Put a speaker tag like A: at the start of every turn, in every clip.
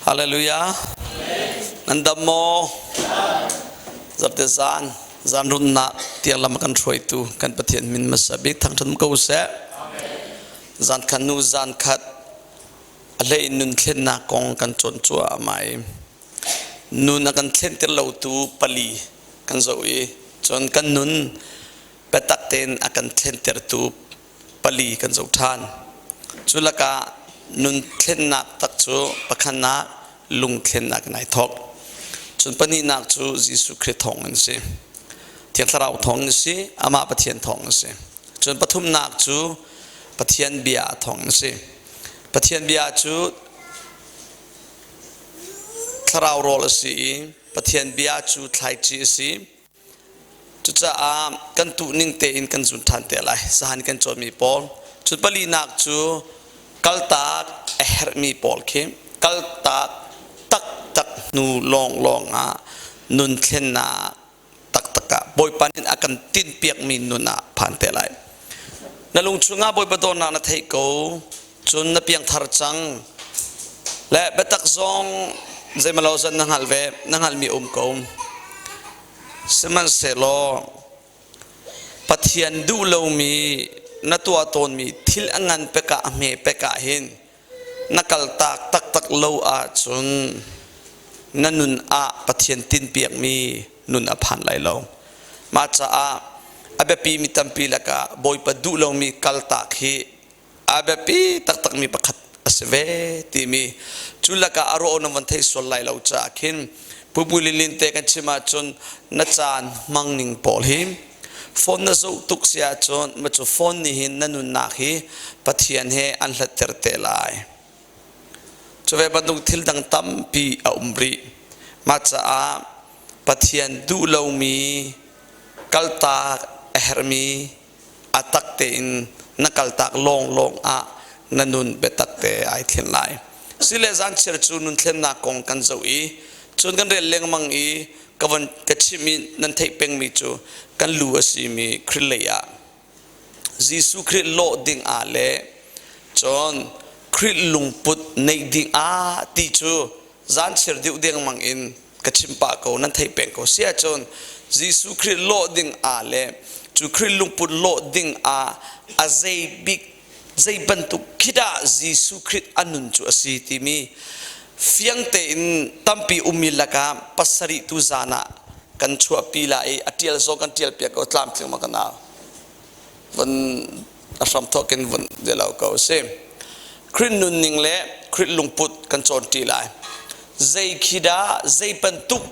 A: Hallelujah. Nan dam maw? Zarte zan zan runnak tiang lam kan hruaitu kan Pathian min hmasa bik thangṭhat ko seh. Zan khat nu zan khat a hlei in nun thlennak kong kan cawn cuahmah i nun a kan thlen lo tu pali kan zoh i cun kan nun biatak tein a kan thlentertu pali kan zoh ṭhan. Cu lakah nun thlennak tak cu pakhatnak lungthlennak in ai thawk. Cun pahnihnak cu Jesuh Khrih thawng in si. Thiang Thlarau thawng in si, amah Pathian thawng in si. Cun pathumnak cu Pathian bia thawng in si. Pathian bia cu thlarau rawl a si i Pathian bia cu thlaici a si. Cucaah kan tuhning tein kan zun ṭhan te lai. Zahan kan cawnmi pawl. Cun palinak cu kaltak a herhmi pawl khi kaltak taktak hnu lawnglawng ah nun thlennak taktak ah Bawipa nih a kan tinhpiakmi nun ah phan te lai. Na lung chungah Bawipa dawtnak na theih ko, cun na piangthar cang. Le biatak zong zeimalo zan na hngalh ve, na hngalhmi um ko. Sihmanhsehlaw Pathian duh lomi na tuah tawnmi thil a ngan pek ah a hme pek ah hin na kaltak taktak lo ahcun na nun ah Pathian tinhpiakmi nun a phan lai lo. Mah caah a biapimi tampi lakah Bawipa duh lomi kaltak hi a biapi taktakmi pakhat a si ve timi cu lakah a ruah na van thei sual lai lo caah khin pupu lilin te kan chim ahcun na caan hmang ning pawl hi phone na zoh tuk si ahcun ma cu phone nih hin na nunnak hi Pathian he an hlatter te lai. Cu ve bantuk thil dang tampi a um rih. Mah caah Pathian duh lomi kaltak a herhmi a tak tein na kaltak lawnglawng ah na nun biatak te ai thlen lai. Sile zanchiar cu nun thlennak kong kan zoh i cun kan rel lengmang i ka von ka chim i nan theih pengmi cu kan lu a simi Khrih lei ah Jesuh Khrih lawh ding ah le cun Khrih lungput neih ding ah ti cu zanchiar deuh dengmang in ka chim pah ko nan theih peng ko si ahcun Jesuh Khrih lawh ding ah le cu Khrih lungput lawh ding ah a zei bik zei bantuk khi dah Jesuh Khrih a nun cu a si timi fiang tein tampi ummi lakah pasarih tu zan ah kan chuahpi la i a tial zong kan tial piak ko tlamtling ma kana von a hram thawkin vun lo ko si Khrih nunning le Khrih lungput kan cawn ṭi lai zei khi dah zei bantuk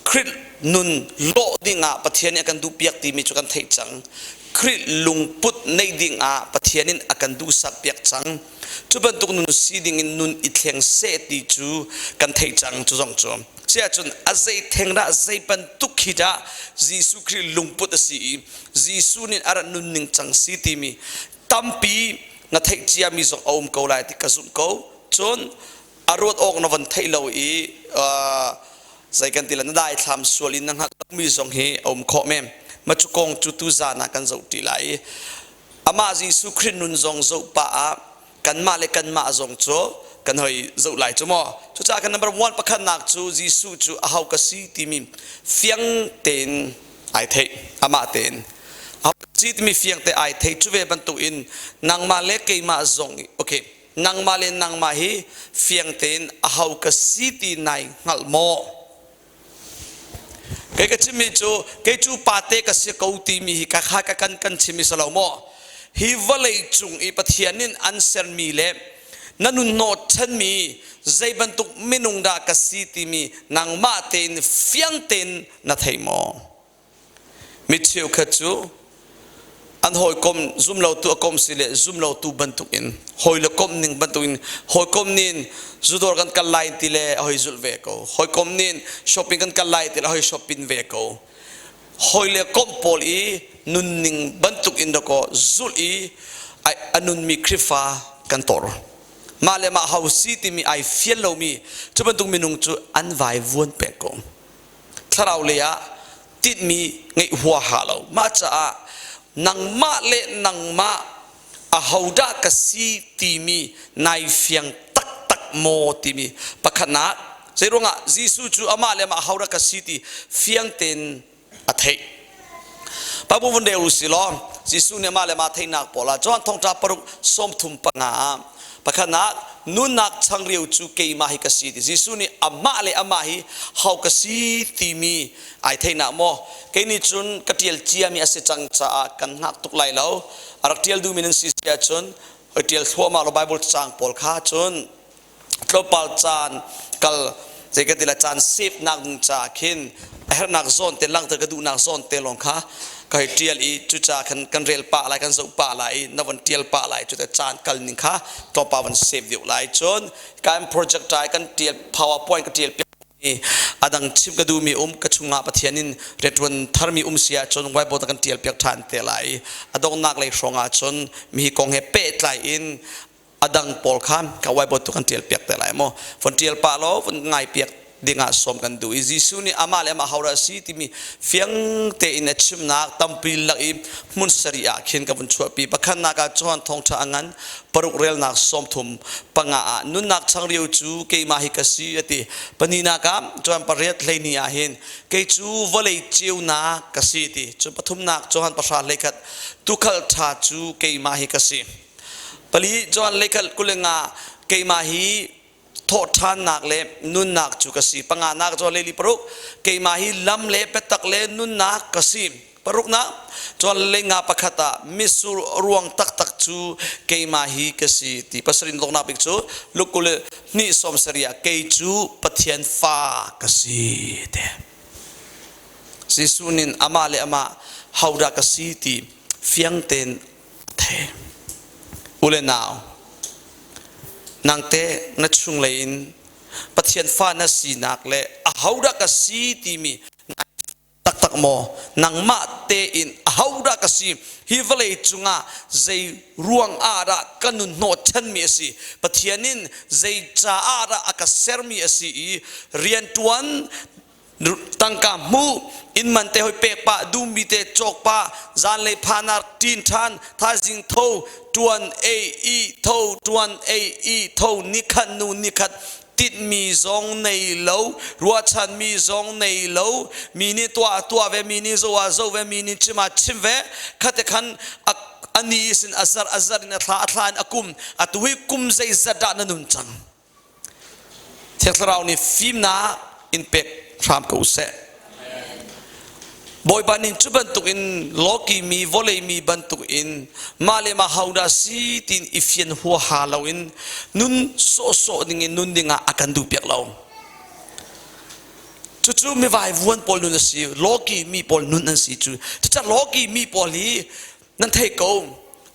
A: Khrih nun lawh dingah Pathian nih a kan duhpiak timi cu kan theih cang. Khrih lungput neih dingah Pathian in a kan duhsak piak cang. Cu bantuk nun si dingin nun i thleng seh ti cu kan theih cang cu zong cu. Siahcun a zei theng dah zei bantuk khi dah Jesuh Khrih lungput a si i Jesuh nih a rak nunning cang si timi tampi na theih ciami zong a um ko lai ti ka zumh ko. Cun a ruat awk na von theih lo i zei kan ti la na daithlam sual in na hngalh lomi zong hi a um khawh men ma cu kong cu tu zan ah kan zoh ṭi lai i amah Jesuh Khrih nun zong zoh pah ah kanmah le kanmah zong cu kan hoi zoh lai cu maw cucaah kan number one pakhatnak cu Jesuh cu aho ka si timi fiang tein ai theih amah tein aho ka si timi fiang te ai thei cu ve bantuk in nangmah le keimah zong okay Nangmah le nangmah hi fiang tein aho ka si ti nai hngalh maw? Kei ka chimmi cu kei cu pate ka si ko timi hi ka kha ka kan kan chim i si lo maw? Hi vawlei cung i Pathian in an sermi le na nun hnawh chanmi zei bantuk minung dah ka si timi nangmah tein fiang tein na thei maw? Mi cheukhat cu an hawikom zumlotu a kom si le zumlotu bantukin hawi le komh ning bantukin hawikom nin zudawr kan kal lai ti le a hoi zulh ve ko hawikom nin shopping kan kal lai ti le a hoi shopping ve ko hawi le komh pawl i nunning bantukin dakaw zulh i a nunmi Khrihfa kan tor mah le mah ho si timi ai fial lomi cu bantuk minung cu an vai vuan peng ko thlarau lei ah tinhmi ngeih huaha lo mah caah nangmah le nangmah ahodah ka si timi nai fiang taktak taktak maw timi pakhatnak zeiruangah Jesuh cu amah le amah hodah ka si ti fiang tein a theih. Bible vun rel u si law Jesuh nih amah le amah theihnak pawl ah Johan thongṭa paruk 35 ah pakhatnak nunnak changreu cu keimah hi ka si ti Jesuh nih amah le amah hi ho ka si timi ai theihnak maw kei nih cun ka ṭial ciami a si cang caah kan hngak tuk lai lo a rak ṭial duhmi nan si si ahcun hoi ṭial thluahmah law Bible caang pawl kha cun tlawmpal caan kal zei ka ti la caan save nak ding ca khin a herhnak zawn te langhter ka duhnak zawn te lawng kha ka hei ṭial i cuca khan kan rel pah lai kan zoh pah lai i na von ṭial pah lai cu caan kal ning kha tlawmpal van save deuh lai cun kan project ai kan ṭial powerpoint ka ṭial piak a dang chim ka duhmi um ka chungah Pathian in rianṭuan tharmi um si ahcun whiteboard kan ṭial piak ṭhan te lai a donghnak lei hrawng ahcun mi kong he pehtlai in a dang pawl kha ka whiteboard tu kan ṭial piak te lai maw von ṭial pah law von ngai piak dingah sawm kan duh i Jesuh nih amah le amah hodah a si timi fiang tein a chimnak tampi lak i hmun sarih ah khin ka vun chuahpi pakhatnak ah Johan thawngṭha a ngan paruk relnak 35 ah nunnak changreu cu keimah hi ka si a ti pahnihnak ah Johan pariat hleihnih ah hin kei cu vawlei ceunak ka si ti cun pathumnak Johan 10 21 tuukhal ṭha cu keimah hi ka si pali Johan leikhat 25 keimah hi thawhṭhannak le nunnak cu ka si. Panganak cu leli paruk keimah hi lam le biatak le nunnak ka si. Paruknak cun lenga pakhat ah mitsur ruang taktak cu keimah hi ka si ti pasarih donghnak bik cu lukul hnih sawm sarih ah kei cu Pathian fa ka si te. Jesuh nih amah le amah hodah ka si ti fiang tein the u le nau nangte na chunglei in Pathian fa na sinak le ahodah ka si timi taktak maw nangmah tein ahodah ka si hi vawlei cungah zei ruang ah dah ka nun hnawhchanmi a si Pathian in zei caah dah a ka sermi a si i rianṭuan Tangka hmuh, inn man te hoi pek pah, dummi te cawk pah, zanlei phanar ṭin ṭhan, thaizing tho, ṭuan ei i tho, ṭuan ei i tho, nikhat nu nikhat tinhmi zong nei lo, ruahchanmi zong nei lo, mi nih tuah tuah ve, mi nih zoh ah zoh ve, mi nih chim ah chim ve, khate khan a ni sin a zarh a zarh in a thla a thla in a kum, atu hi kum zeizat dah na nun cang? Thiang Thlarau nih fimnak in pek hram ko seh. Bawipa nih cu bantuk in lawki mi vawlei mi bantuk in mah le mah hodah si tiin i fian huaha loin nun sawhsawh ding in nun dingah a kan duh piak lo. Cucu mivai vuan pawl nun a si, lawki mi pawl nun an si cu. Cucaah lawki mi pawl hi Nan theih ko,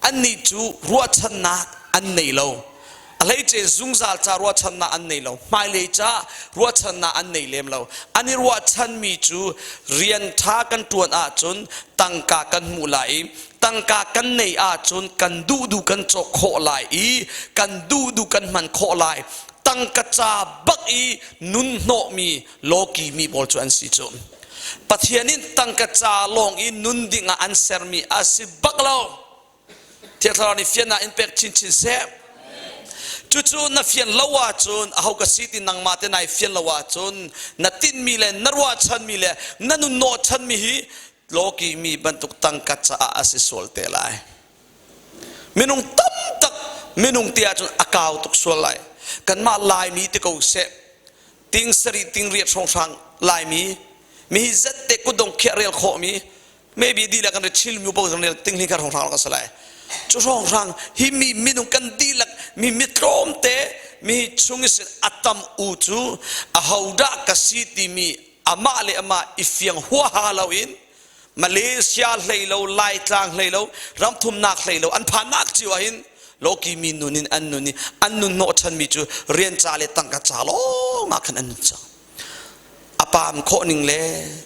A: annih cu ruahchannak an nei lo. A hleice zungzal ca ruahchannak an nei lo. Hmailei ca ruahchannak an nei lem lo. An i ruahchanmi cu rian ṭha kan ṭuan ahcun tangka kan hmuh lai i tangka kan nei ahcun kan duhduh kan cawk khawh lai i kan duhduh kan hman khawh lai. Tangka ca bak i nun hnawhmi lawki mi pawl cu an si cu. Pathian in tangka ca lawng i nun ding ah an sermi a si bak lo. Thiang Thlarau nih fiannak in pek chinchin seh. Cucu na fian lo ahcun aho ka si ti nangmah te nai fian lo ahcun na tinhmi le na ruahchanmi le na nun hnawhchanmi hi lawki mi bantuk tangka caah a si sual te lai. Minung tamtak minung ti ahcun a kau tuk sual lai. Kanmah Laimi ti ko seh ting sarih ting riat hrawnghrang Laimi mi hi zat te kutdong khiah rel khawhmi maybe dihlak kan re chil mi bo rel ting hli kha hrawnghrang kan si lai cu hrawnghrang hi mi minung kan dihlak mi mitlawm te mi chung i sin atam u cu ahodah ka si timi amah le amah i fiang huaha loin Malaysia hlei lo Laitlang hlei lo ramthumnak hlei lo an phannak cio ah hin loki mi nun in an nun i an nun hnawhchanmi cu rian ca le tangka ca lawng ah khan an nun cang a paam khawh ning le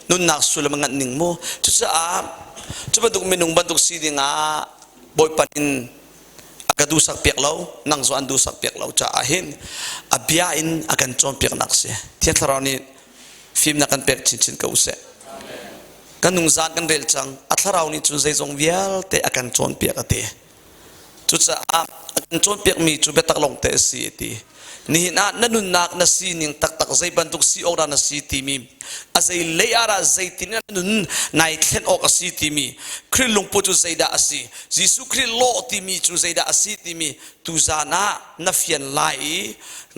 A: nunnak sullam a nganh ning mu cucaah cu bantuk minung bantuk si ding ah Bawipa in a ka duhsak piak lo nang zong an duhsak piak lo caah hin a bia in a kan cawnpiaknak si Thiang Thlarau nih fimnak kan pek chinchin ko seh kan nungzaan kan rel cang a thlarau nih cun zeizong vialte a kan cawnpiak a ti cucaah a kan cawnpiakmi cu biatak lawng te a si a ti. Nihin ah na nunnak na sining taktak zei bantuk si awk dah na si timi a zei lei ah dah zeitin na nun nai thlen awk a si timi Khrih lungput cu zeidah a si Jesuh Khrih lawh timi cu zeidah a si timi tuzan ah na fian lai i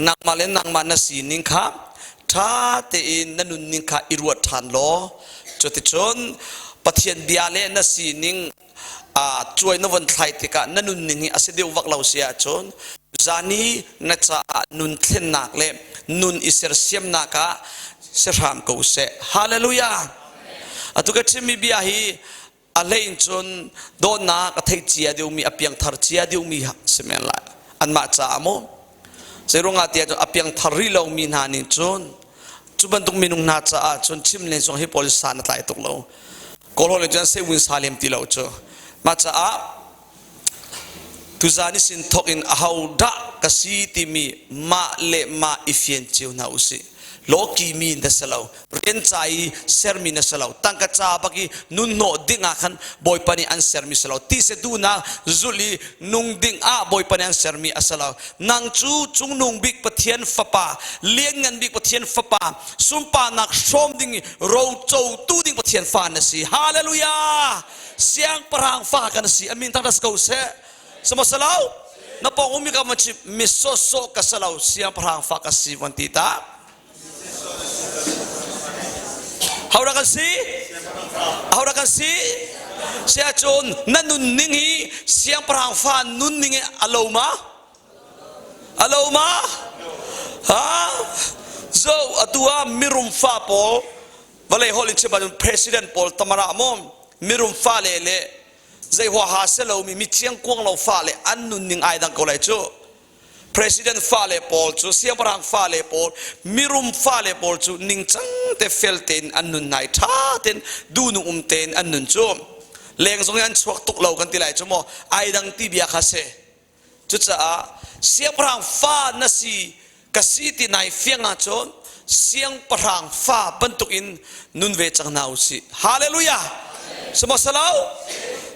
A: nangmah le nangmah na sining kha ṭha tein na nunning kha i ruat ṭhan law cuticun Pathian bia le na sining cuai na von thlai tikah na nunning hi a si deuh vak lo si ahcun zan i na caah nun thlennak le nun i sersiamnak ah si hram ko seh. Hallelujah! Atu ka chimmi bia hi a hlei in cun dawtnak a thei cia deuhmi a piangthar cia deuhmi si men lai anmah caah maw Zeiruangah tiah cun a piangthar rih lomi hna nih cun cu bantuk minung hna caah cun chim len zong hi pawl san a tlai tuk lo. Kawlhawl in cun sewin sa lem ti lo cu. Mah caah tuzan i sin thawk in aho dah ka si timi mah le mah i fian cio hna usih. Lawki mi na si lo, rian ca i sermi na si lo, tangka ca bak i nun hnawh ding ah khan Bawipa nih an sermi si lo. Tise duhnak zulh i nung ding ah Bawipa nih an sermi a si lo. Nang cu cungnung bik Pathian fapa, lianngan bik Pathian fapa, sunparnak hrawm ding i rocotu ding Pathian fa na si. Hallelujah! Siangpahrang fa kan si. Amin thangṭhat si ko seh. Sama salau na pawng ummi ka van chim mi sawsawh ka salau siangpahrang fa ka si van ti ta. Hodah kan si? Hodah kan si? Siahcun na nunning hi siangpahrang fa nunning hi a lo ma? A lo ma? Ha? Zo atu ah mirum fa pawl vawlei holh in chim ahcun president pawl tamara maw mirum fale le zei huaha si lomi mi chiangkuang lo fale an nunning ai dang ko lai cu president fale pawl cu siangpahrang fale pawl mirum fale pawl cu ningcang te fel tein an nun nai ṭha tein duhnung um tein an nun cu leng zong in an chuak tuk lo kan ti lai cu maw ai dang ti bia kha si Cucaah siangpahrang fa na si ka si ti nai fiang ahcun siangpahrang fa bantukin nun ve cang hna u sih. Hallelujah! Sihmanhsehlaw.